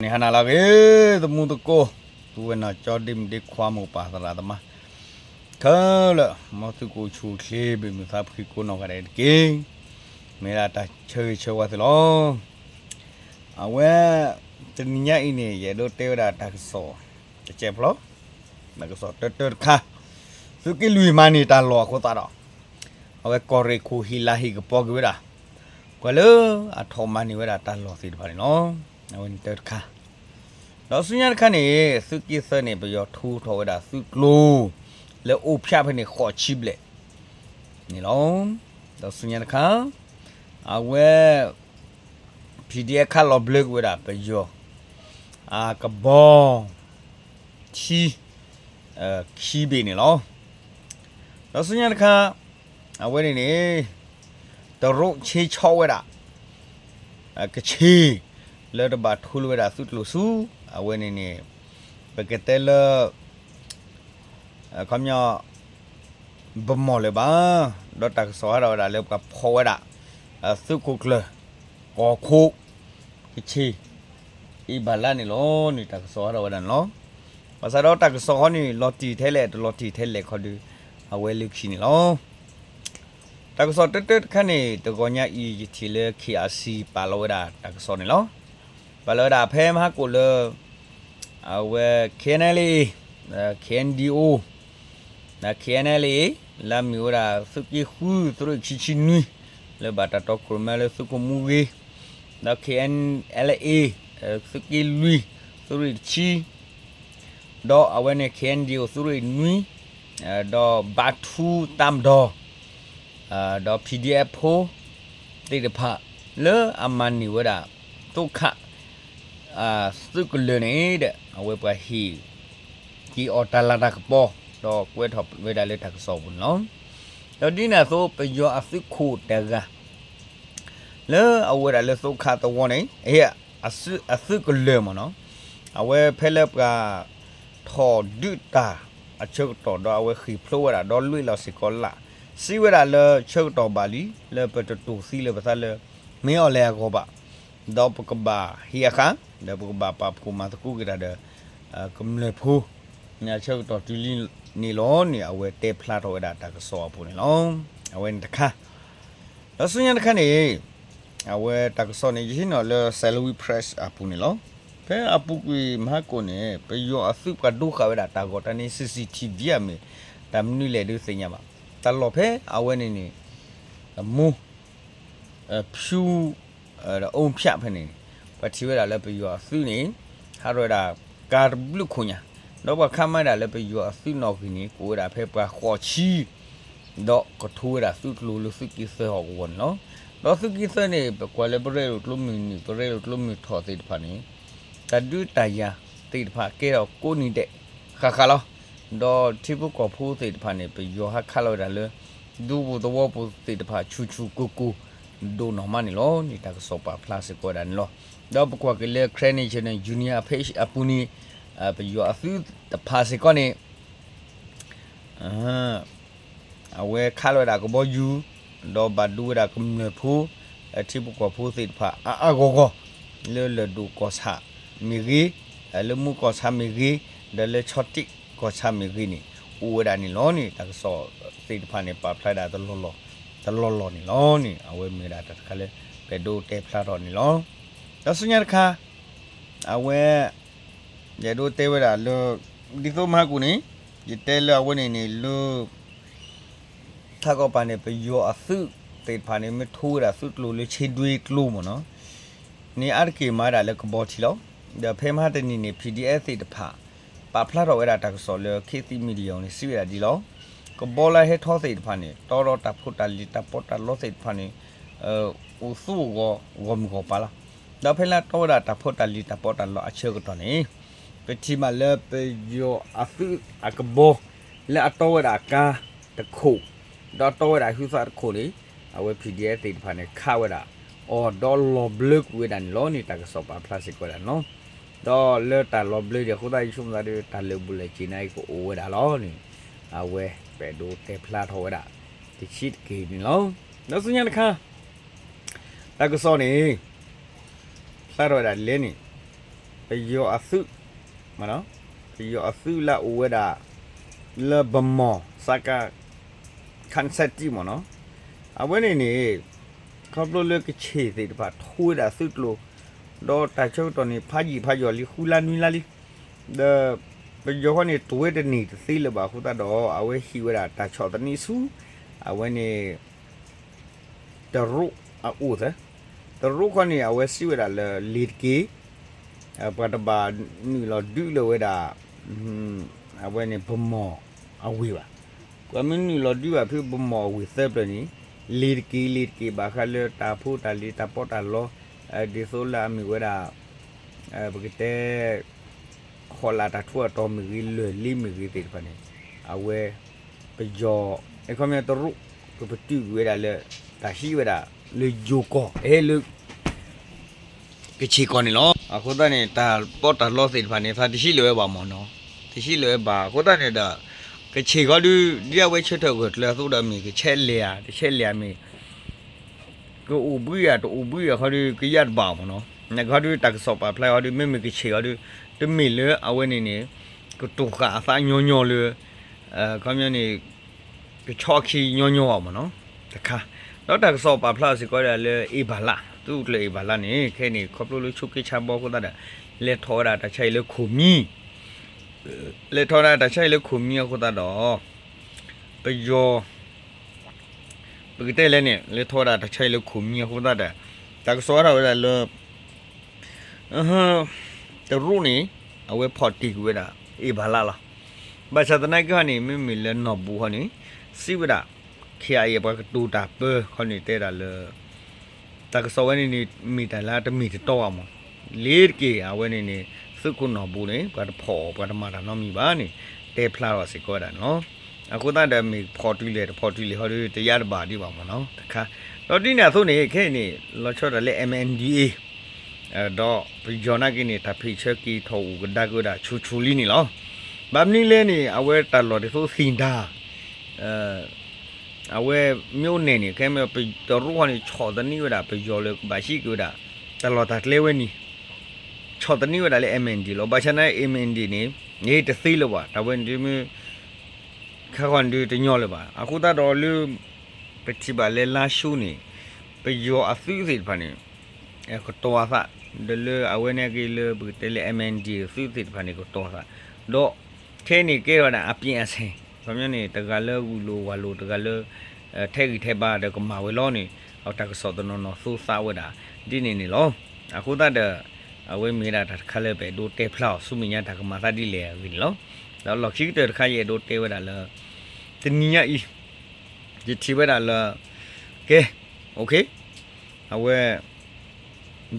န့ၣ်ဟါနၤလၢအဂ့ၤ သမူသကိး ပုၢ်ဝဲၢ်နီၢ်ကၠီ ဒ့မုၣ်ဒ့ခွါ မိၢ်ပၢ်သရၣ်သမါ ခဲလၢာ် မ်သုကအိၣ်ဆူၣ်အိၣ်ချ့ ဘၣ်မုာ်သးဖှံကိးနီၢ်ဂၤဒဲးတက့ၢ်. မ့ၢ်ဒၣ်တၢ်ဆၢဂ့ၤဆၢဝါသုလီၤ. အဝဲ တနံၤညါအံၤန့ၣ် ယအဲၣ်ဒိးတဲဝဲဒၣ်တၢ်ကစီၣ် တစဲးဖျိ တၢ်ကစီၣ်တၢတၢတခါ သုးက့လွံၢ်မၤန့ၢ်တၢ်လီၢ်အဃိသတးဒီး အဝဲကီၢ်ရ့ၣ်ခိၣ်ဟ့ၣ်လၤဟ့ၣ်ကပီၤက့ၤဝဲဒၣ် ပှၤလၢအထီၣ်မၤန့ၢ်ဝဲဒၣ်တၢ်လီၢ်သ့ၣ်တဖၣ်န့ၣ်လီၤ. အဝဲန့ၣ်တၢတခါ ဒီးဆူညါတခါန့ၣ် သုးက့သၢန့ၣ် ပယီၤထူထီၣ်ဝဲဒၣ်သုးကျိၤ လၢအိၣ်ဖၠးဖဲန့ၣ် ဃိးဆံဘျဲၣ်န့ၣ်လီၤ. ဒီးဆူညါတခါ အဝဲ PDF ခးလီၤဘျၢက့ၤဝဲဒၣ်ပယီၤ အကဘီ ထံ ခံဘ့ၣ်န့ၣ်လီၤ. ဒီးဆူညါတခါ အဝဲန့ၣ်န့ၣ် တရူးဆ့ဆီဝဲဒၣ် ကဆ့ၣ် လၢတဘၣ်ထူလၢၤဝဲဒၣ်သုးကျိၤဆူ အဝဲန့ၣ်န့ၣ် ပကတဲလၢ ခီပညီ ပမီၢ်လၢၤဘၣ်, ဒီးတၢ်ကစီၣ်ဟးထီၣ်ဝဲဒၣ်လၢပှၤဖီၣ်ဝဲဒၣ် သုးခိၣ်ကျၢၢ် ကီၢ်ခိၣ် ကဆ့ၣ် အ့ၣ်ဘၣ်လါန့ၣ်လီၤန့ၣ် တၢ်ကစီၣ်ဟးထီၣ်ဝဲဒၣ်န့ၣ်လီၤ. ဘၣ်ဆၣ်ဒီးတၢ်ကစီၣ်ဃီန့ၣ် လီၤတံၢ်ထဲလဲၣ် တလီၤတံၢ်ထဲလဲၣ်ခီဒီး အဝဲလၢခံန့ၣ်လီၤ. တၢ်ကစီၣ်တၢတၢတခါန့ၣ် တဂီၤညါအံၤ ယထံၣ်လၢ KIC ပာ်လီၤဝဲဒၣ်တၢ်ကစီၣ်န့ၣ်လီၤ. ပာ်လီၤဝဲဒၣ်ဖဲမဟါကိၣ်လၢ အဝဲ KNLA, KNDO, KNLA လၢအမ့ၢ်ဝဲဒၣ် သုးက့ဃု သုးရ့ၣ်ခံဆံနွံ လၢဘၣ်တၢ်တီခိၣ်ရိၣ်မဲလၢသုးခိၣ်မူဂ့ၤ, ဒီး KNLA သုးက့လွံၢ် သုးရ့ၣ်တဆံ ဒီးအဝဲန့ၣ် KNDO သုးရ့ၣ်နွံ, ဒီးဘါထူတၢ်မဒီၤ ဒီး PDF ဖိသ့ၣ်တဖၣ် လၢအမၤန့ၢ်ဝဲဒၣ် သိခး သုးကလၢၤန့ၣ်ဒီး အဝဲပှၤဟ့ၣ်က့ၤအီၤတၢ်လၤတၢ်ကပီၤ ဒီးကွဲးထီၣ်ဝဲဒၣ်လၢတၢ်ကစီၣ်အပူၤန့ၣ်လီၤ. ဒီးဒ်န့ၣ်အသိး ပယီၤအသုးခိၣ်တဂၤ လၢအအိၣ်ဝဲဒၣ်လၢသိခးသဝီန့ၣ် အသုးကလၢၤမ့ၢ်နီၤ, အဝဲဖဲလၢပှၤထီၣ်ဒုးတၢ်အဆၢကတီၢ်ဒီးအဝဲဃ့ၢ်ဖျိးဝဲဒၣ် ဒီးလွံၢ်လီၤစ့ၢ်ကီးလၢ် စံးဝဲဒၣ်လၢဆၢကတီၢ်ဘၣ်လံ လၢပတတိၢ်သံလၢပသးလၢ မ့ၢ်အီၤလဲၣ်အဂီၢ်ဘၣ်, ဒီးပကဘၣ်ဟ့ၣ်အဃၣ် ဒီးပကဘၣ်ပာ်ဖှိၣ်မၤသကိးက့ၤတၢ်ဒီး ကမျၢၢ်ဖိ ဆၢကတီၢ်တုၤလံန့ၣ်လီၤန့ၣ် အဝဲတဲဖျါထီၣ်ဝဲဒၣ်တၢ်ကစီၣ်အပူၤန့ၣ်လီၤ. အဝဲန့ၣ်တခါ ဒီးဆူညါတခါန့ၣ် အဝဲတၢ်ကစီၣ်န့ၣ် ယဟံးန့ၢ်လၢ Salween Press အပူၤန့ၣ်လီၤ. ဖဲအပူၤကွံာ်မဟါကိၣ်န့ၣ် ပယီၤအသုးပှၤဒိဃာ်ဝဲဒၣ်တၢ်ဂီၤတၢ်န့ၣ် CCTV အမ့ၢ် တၢ်မနုၤလဲၣ်ဒုးသ့ၣ်ညါဘၣ်. တၢ်လီၢ်ဖဲအဝဲန့ၣ်န့ၣ် မူ ဖၠူ ဒီးအိၣ်ဖၠးဖဲန့ၣ်န့ၣ် ပှၤထံၣ်ဝဲဒၣ်လၢပယီၤအသုးန့ၣ် ဟးထီၣ်ဝဲဒၣ်ကါတဘျုးခိၣ်ညါ, ဒီးပှၤခးမၤဒၣ်လၢပယီၤအသုးနီၣ်ဂံၢ်န့ၣ် ကအိၣ်ဝဲဒၣ်ဖဲပှၤဃိးဆံ ဒီးကထိဝဲဒၣ်သုးကျိၤလၢသုးက့သၢဟီၣ်ကဝီၤန့ၣ်လီၤ. ဒီးသုးက့သၢန့ၣ် ပကွၢ်လၢပရဲၣ်လိာ်ကျိမုၢ်နုာ် ပရဲၣ်လိာ်ကျိမုၢ်ထီၣ်သ့ၣ်တဖၣ်န့ၣ် တၢ်ဒုးတၢ်ယၤသ့ၣ်တဖၣ်ကဲထီၣ်ကိးနံၤဒဲးဃၣ်ဃၣ်လီၤ. ဒီးထံဖိကီၢ်ဖိသ့ၣ်တဖၣ်န့ၣ် ပယီၤဟးခးလီၤဝဲဒၣ်လၢ ဒူပူၤသဝီပူၤသ့ၣ်တဖၣ်ဆူၣ်ဆူၣ်ကိၢ်ကိၢ် ဒိၣ်နီၢ်မးန့ၣ်လီၤန့ၣ် တၢ်ကစီၣ်ပာ်ဖျါစ့ၢ်ကီးဝဲဒၣ်န့ၣ်လီၤ. ဒီးပကွၢ်က့ၤလၢ Karen National Union အ page အပူၤန့ၣ် ပယီၤအသုးတဖၣ်စ့ၢ်ကီးန့ၣ် အဝဲခးလီၤဝဲဒၣ်ကဘီယူၤ ဒီးဘၣ်ဒိဝဲဒၣ်ကမျၢၢ်ဖိ ထံဖိကီၢ်ဖိသ့ၣ်တဖၣ်အါအါဂီၢ်ဂီၢ် လၢလၢၢ်ဒိၣ်ကီၢ်ဆၣ်မ့ၢ်ဂ့ၤ, လၢမူကီၢ်ဆၣ်မ့ၢ်ဂ့ၤ, ဒီးလၢဆီၣ်တံၣ်ကီၢ်ဆၣ်မ့ၢ်ဂ့ၤန့ၣ် အိၣ်ဝဲဒၣ်န့ၣ်လီၤန့ၣ် တၢ်ကစီၣ်သ့ၣ်တဖၣ်န့ၣ် ပာ်ဖျါဒၣ်တလီၢ်လီၢ် တလီၢ်လီၢ်န့ၣ်လီၤန့ၣ် အဝဲမ့ၢ်ဝဲဒၣ်တၢ်တခါလၢ ပအဲၣ်ဒိးတဲဖျါထီၣ်န့ၣ်လီၤ. ဒီးဆူညါတခါ အဝဲ ယအဲၣ်ဒိးတဲဝဲဒၣ်လၢ ဒ်သိးမဟါကိၣ်န့ၣ် ယတဲလၢအဝဲန့ၣ်န့ၣ်လၢ ထးကီၢ်ပၤန့ၣ် ပယီၤအသုးသ့ၣ်တဖၣ်န့ၣ် မ့ၢ်ထိဝဲဒၣ်သုးကျိၤလၢဆ့ဒွ့ကျိမ့ၢ်နီၤ, န့ၣ်အါတက့ၢ်မၤဒၣ်လၢကဘီထံလီၤ. ဒီးဖဲမဟါတနံၤန့ၣ် PDF သ့ၣ်တဖၣ် ပာ်ဖျါထီၣ်ဝဲဒၣ်တၢ်ကစီၣ်လၢ ခေတ်သစ်မီဒီယာ န့ၣ် စံးဝဲဒၣ်ဒ်လီၤ. ကဘီလၢဟဲထီၣ်သ့ၣ်တဖၣ်န့ၣ် တီဒီးတၢ်ဖိတၢ်လံၤတၢ်ပီးတၢ်လီသ့ၣ်တဖၣ်န့ၣ် အိၣ်သူၣ်ဂီၢ်ဂီၢ်မုၢ်ဂီၢ်ပၤလီၤ. ဒီးဖဲလၢအတီဝဲဒၣ်တၢ်ဖိတၢ်လံၤတၢ်ပီးတၢ်လီအဆၢကတီၢ်န့ၣ် ပထံၣ်မးလၢပယီၤအသုးအကဘီ လၢအတီဝဲဒၣ်အကါတခိၣ် ဒီးတီဝဲဒၣ်အဟုသးတခိၣ်န့ၣ် အဝဲ PDF သ့ၣ်တဖၣ်န့ၣ် ခးဝဲဒၣ်အီၤဒီးလီၤဘျၢကွံာ်ဝဲဒၣ်န့ၣ်လီၤန့ၣ် တၢ်ကစီၣ်ပာ်ဖျါစ့ၢ်ကီးဝဲဒၣ်န့ၣ်လီၤ. ဒီးလၢတၢ်လီၤဘျၢဒံးအဃိသတး ယဆိကမိၣ်သးဒီး တၢ်လၢာ်ဘူၣ်လၢာ်စ့ၤန့ၣ်ကအိၣ်ဝဲဒၣ်လီၤန့ၣ် အဝဲပအဲၣ်ဒိးတဲဖျါထီၣ်ဝဲဒၣ် တဆံးတက့ၢ်န့ၣ်လီၤ. ဒီးဆူညါတခါ တၢ်ကစီၣ်န့ၣ် ဖျါထီၣ်ဝဲဒၣ်ဒ်လဲၣ်န့ၣ် ပယီၤအသုး, ပယီၤအသုးလၢအအိၣ်ဝဲဒၣ် လၢဗမီၢ် စက ခၢၣ်စဲးတံၢ်မ့ၢ်နီၤ, အဝဲန့ၣ်န့ၣ် ခီဖျိလၢကဆ့ၣ်သ့ၣ်တဖၣ် ထိဝဲဒၣ်သုးကျိၤ, ဒီးတၢ်ဆၢကတီၢ်န့ၣ် ဖးယံာ်ဖးယီၤလံ ဃုလါနွံလါလံ, ဒီးပယီၤဃီန့ၣ် တဝဲတန့ၢ်တသ့လၢၤဘၣ် အဃိသတးဒီး အဝဲဟံးဝဲဒၣ်တၢ်ဆီၣ်သနံးဆူ အဝဲန့ၣ် တရူးအအိၣ်သၢ, တရူးခီန့ၣ် အဝဲစံးဝဲဒၣ်လၢလ့ၤတက့ၢ်, ပှၤတဘၣ်နုာ်လီၤဒုးလၢၤဝဲဒၣ် အဝဲန့ၣ် ဗမီၢ်အဝ့ၢ်ဘၣ်. ပှၤမ့ၢ်နုာ်လီၤဒုးဘၣ်ဖုဗမီၢ်အဝ့ၢ်သၢပျၢၤန့ၣ် လ့ၤတက့ၢ် လ့ၤတက့ၢ် ဘၣ်ဃးလၢတၢ်ဖိတၢ်လံၤ တၢ်ပီးတၢ်လီ, ဒ်သိးလၢအမ့ၢ်ဝဲဒၣ် ပကတဲ ခီၣ်လၢ်တၢ်ထူးအတီၤမ့ၢ်ဂ့ၤ လၢၢ်လ့မ့ၢ်ဂ့ၤသ့ၣ်တဖၣ်န့ၣ် အဝဲ ပယီၤ အခီပညီတရူး ကပတုာ်ကွံာ်ဝဲဒၣ်လၢ တၢ်ဟံးဝဲဒၣ်လၢယိၤကီၢ် အဲ လၢ ကဆ့ၣ်ကီၢ်န့ၣ်လီၤ. အဃိသတးန့ၣ် တၢ်ပီးတၢ်လီသ့ၣ်တဖၣ်န့ၣ် သးတဟံးလၢၤဝဲဘၣ်မ့ၢ်နီၤ, တဟံးလၢၤဝဲဘၣ်. အဃိသတးန့ၣ်ဒီး ကဆ့ၣ်ဃီဒုး ဒ်အဝဲဆၢထၢၣ်ဂၢၢ်ကျၢၤအသိးဒီး မ့ၢ်ကဆဲးလဲၤဧါ တဆဲးလဲၤဧါမ့ၢ် ကအိၣ်ဘှံးဧါ တအိၣ်ဘှံးဧါခီဒုး ကယၢ်တဘၣ်မ့ၢ်နီၤ. နခီဒုး တၢ်ကစီၣ်ပာ်ဖျါဃီဒုး မ့မ့ၢ်ကဆ့ၣ်ဃီဒုး တမ့ၢ်လၢအဝဲန့ၣ်န့ၣ် ကတိၤဃာ်အသးညီညီလၢ ခီပညီန့ၣ် ကဆီအခံညီညီဘၣ်မ့ၢ်နီၤ တခါ. ဒီးတၢ်ကစီၣ်ပာ်ဖျါအီၤစ့ၢ်ကီးဒၣ်လၢ အ့ဘၣ်လး သုးခိၣ်ကျၢၢ်အ့ဘၣ်လးန့ၣ် ခဲအံၤန့ၣ် ခီဖျိလၢဆိးက့ဆါဘီအဃိသတးဒီး လဲၤထီၣ်ဝဲဒၣ်တၢ်ဆါဟံၣ်လၢခိၣ်မံ လဲၤထီၣ်ဝဲဒၣ်တၢ်ဆါဟံၣ်လၢခိၣ်မံအဃိသတးဒီး ပယီၤ ပကတဲလဲၣ်န့ၣ် လဲၤထီၣ်ဝဲဒၣ်တၢ်ဆါဟံၣ်လၢခိၣ်မံအဃိသတးဒီး တၢ်ကစီၣ်ဝဲဒၣ်ဝဲဒၣ်လၢ တရူးန့ၣ် အဝဲဖီၣ်တ့ၢ်ကွံာ်ဝဲဒၣ် အ့ဘၣ်လးလီၤ. ဘၣ်ဆၣ်သနာ်က့ဟီန့ၣ် မ့မ့ၢ်လၢနီၢ်ဘူးဟီန့ၣ် စံးဝဲဒၣ် ခ့အံၤ ပှၤကတိၤတၢ်ပၢဟီန့ၣ် တဲဒၣ်လၢ တၢ်ကစီၣ်ဝဲန့ၣ်န့ၣ် မ့ၢ်တၢ်လၢတမ့ၢ်တတီဘၣ်မး, လ့ၤတက့ၢ် အဝဲန့ၣ်န့ၣ် သုးခိၣ်နီၢ်ဘူးန့ၣ် ပှၤတဖီၣ်အီၤ ပှၤတမၤတၢ်နီတမံၤဘၣ်န့ၣ် တဲဖျါထီၣ်စ့ၢ်ကီးဝဲဒၣ်န့ၣ်လီၤ. အဃိသတးဒီး မ့ၢ်ဖီၣ်တုၤလဲၣ် တဖီၣ်တုၤလဲၣ်ဟီဒီး တယၢ်တဘၣ်ဒံးဘၣ်မးနီၤ တခါ. ဒီးဒ်န့ၣ်အသိးန့ၣ် ခဲအံၤန့ၣ် လီၤဆီဒၣ်တၢ်လၢ MNDAA ဒီးပယီၤနာ်က့န့ၣ် တၢ်ဖံးဆၢက့ၤထီၣ်အိၣ်ကဒါက့ၤဝဲဒၣ်ဆူၣ်ဆူၣ်လံန့ၣ်လီၤ. ဘၣ်မနုၤလဲၣ်န့ၣ် အဝဲတၢ်လီၢ်ဒ်သိးသ့ၣ်ဒါ အဝဲမ့ၢ်အိၣ်န့ၣ်န့ၣ် ခဲမ့ၢ်တရူးဃီန့ၣ် ဆီၣ်သနံးဝဲဒၣ်ပယီၤလၢကဘၣ်ဟံးက့ၤဝဲဒၣ် တၢ်လီၢ်တၢ်ကျဲဝဲန့ၣ် ဆီၣ်သနံးဝဲဒၣ်လၢ MNDAA လီၤ. ဘၣ်ဆၣ်န့ၣ် MNDAA န့ၣ် န့ၣ်တသ့လၢၤဘၣ် တၢ်ဝဲန့ၣ်မ့ၢ် ခါဃီန့ၣ်ဒုးတညီလၢၤဘၣ်. အဃိသတးဒီးလၢ ပထံၣ်ဘၣ်လၢလါၡိန့ၣ် ပယီၤအသုးသ့ၣ်တဖၣ်န့ၣ် ကတီၤအသး ဒီးလၢအဝဲန့ၣ်က့ၤလၢပကတဲလၢ MNDAA အသုးသ့ၣ်တဖၣ်န့ၣ် ကတီၤအသး ဒီး ခဲအံၤန့ၣ်ကဲထီၣ်ဝဲဒၣ် အပျ့အဆဲ ခီပညီန့ၣ် တဂၤလၢဂုာ်လိာ်ဝၤလိာ် တဂၤလၢ ထဲးဂံၢ်ထဲးဘါဒီးကမၤဝဲလီၤန့ၣ် အတၢ်ကစီၣ်တနီၤနီၤသိသးဝဲဒၣ် ဒ်န့ၣ်န့ၣ်လီၤ. အဃိသတးဒီး အဝဲမ့ၢ်ဝဲဒၣ်တၢ်တခါလၢပအဲၣ်ဒိးတဲဖျါအီၤ ဆူမဲာ်ညါတၢ်ကမၤသးဒ်လဲၣ်အဂ့ၢ်န့ၣ်လီၤ. ဒီးလီၢ်ခံကတၢၢ်တခါ ယအဲၣ်ဒိးတဲဝဲဒၣ်လၢ တနံၤညါအံၤ ယထံၣ်ဝဲဒၣ်လၢ ကဲ OK အဝဲ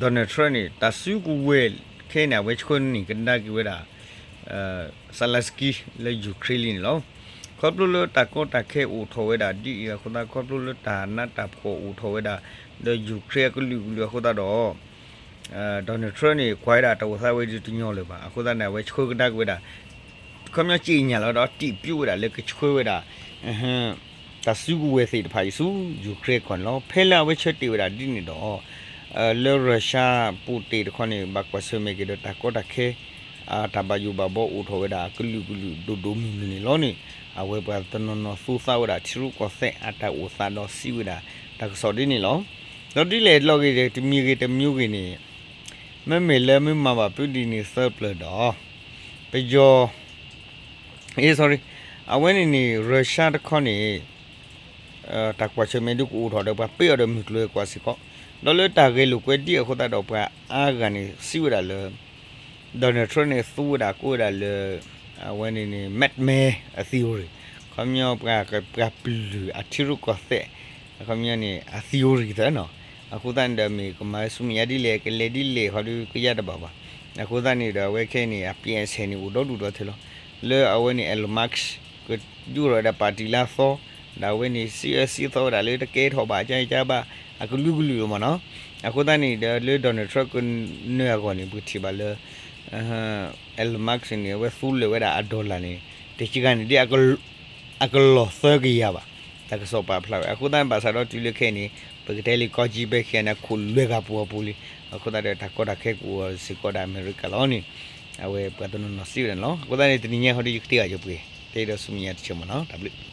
Donald Trump န့ၣ် တၢ်စုကဝဲၤခဲအံၤန့ၣ် အဝဲဆှၢန့ၢ်ကဒါက့ၤဝဲဒၣ် Zelenskyy လၢ Ukraine လံန့ၣ်လီၤ. ခီဖျိလၢတၢ်ကီတၢ်ခဲအိၣ်ထီၣ်ဝဲဒၣ်ဒ်အံၤအဃိသတး ခီဖျိလၢတၢ်နးတၢ်ဖှီၣ်အိၣ်ထီၣ်ဝဲဒၣ် ဒီး Ukraine အကလုာ်ကလုာ်အဃိသတးဒီး Donald Trump န့ၣ် ကွၢ်ဝဲဒၣ်တၢ်အိၣ်သးဝဲဒၣ်တညီလၢၤဘၣ်. အဃိသတးန့ၣ် အဝဲဆှၢကဒါက့ၤဝဲဒၣ် ခီပညီစံၣ်ညီၣ်လီၤဒီး တံၣ်ပျူးဝဲဒၣ်လၢကဆှၢဝဲဒၣ် တၢ်စုကဝဲၤသ့ၣ်တဖၣ်အံၤဆူ Ukraine ကီၢ်န့ၣ်လီၤ. ဖဲလၢအဝဲဆၢတဲာ်ဝဲဒၣ်ဒ်န့ၣ်ဒီး လၢ Russia ပူၤတ့ၢ်တခီန့ၣ် ဘၣ်ကွၢ်ဆၢၣ်မဲာ်က့ၤဒီးတၢ်ကီတၢ်ခဲ တၢ်ဘၣ်ယိၣ်ဘၣ်ဘီအိၣ်ထီၣ်ဝဲဒၣ် ကလုာ်ကလုာ်ဒိၣ်ဒိၣ်မုၢ်မုၢ်န့ၣ်လီၤန့ၣ် အဝဲပှၤတနီၤနီၤသူသးဝဲဒၣ်ထံရူၢ်ကီၢ်သဲးအတၢ်အိၣ်သးဒီးစံးဝဲဒၣ် တၢ်ကစီၣ်ဒ်န့ၣ်လီၤ. ဒီးဒ်လဲၣ်လီၤဂ့ၤ တမံၤဂ့ၤတမံၤဂ့ၤန့ၣ် မ့မ့ၢ်လၢမ့ၢ်မၤဘၣ်ဖုဒ်န့ၣ်သၢပျၢၤဒီး ပယီၤ အ့ sorry အဝဲန့ၣ်န့ၣ် Russia တခီန့ၣ် တၢ်ကွၢ်ဆၢၣ်မဲာ်ဒုးကအိၣ်ထီၣ်ဒီးပှၤပ့အီၤဒီးမုၢ်ကျိၤဝဲၤကွာ်စ့ၢ်ကီး ဒီးလၢတၢ်ဂဲၤလိာ်ကွဲဒ်အဃိသတးဒီးပှၤအါဂၤန့ၣ် စံးဝဲဒၣ်လၢ Donald Trump န့ၣ် သူဝဲဒၣ်ကိးဝဲဒၣ်လၢ အဝဲန့ၣ်န့ၣ် madman အ theory ခီပညီပှၤ ပှၤပျုၢ်အထံရူၢ်ကီၢ်သဲး အခီပညီန့ၣ် အ theory သၢနီၤ အဃိသတးန့ၣ်ဒီးမ့ၢ်ကမၤဝဲဆူမဲာ်ညါဒ်လဲၣ် ကလဲၤဒ်လဲၣ်ဃီဒုးကယါတဘၣ်ဘၣ်. အဃိသတးန့ၣ်ဒီးအဝဲခဲအံၤန့ၣ် အပျဲၢ်အဆဲးန့ၣ်အိၣ်ဒီဒူၣ်ဒီထၢလီၤ. လၢအဝဲန့ၣ် Elon Musk ကဒုးထီၣ်ဝဲဒၣ်ပၣ်တံၣ်လၢအသီ ဒီးအဝဲန့ၣ် စံးအၢစံးသီဝဲဒၣ်လၢတကဲထီၣ်ဘၣ် ကါကါဘၣ် အကလုာ်ကလုာ်လီၤမးနီၤ. အဃိသတးန့ၣ်ဒီးလၢ Donald Trump ကနၢၤအဂီၢ်န့ၣ် ပကထံၣ်ဘၣ်လၢ Elon Musk န့ၣ် အဝဲသူလၢာ်ဝဲဒၣ်အ dollar န့ၣ် တကဂၤန့ၣ်ဒ် အကလီၢ်သၢကယၤဘၣ်. တၢ်ကစီၣ်ပာ်ဖျါဝဲ အဃိသတးဘၣ်ဆၣ်ဒီးတုၤလၢခဲအံၤန့ၣ် ပကတဲလၢကီၢ်ကၠံၣ်ပဲၣ်ခံဂၤန့ၣ် အခိၣ်လွဲၢ်ဂၤပူၤအပူၤလံ. အဃိသတးဒီးတၢ်ကီတၢ်ခဲကအိၣ်စ့ၢ်ကီးဒၣ်အမဲရကၤလီၤန့ၣ် အဝဲပှၤတနီၤနီၤစံးဝဲဒၣ်န့ၣ်လီၤ. အဃိသတးန့ၣ် တနံၤညါဟီဒီးယကတ့ၢ်ဂၤယပှ့ၤ တဲဒီးဆူမဲာ်ညါတဆၢမ့ၢ်နီၤ တၢ်ဘျုး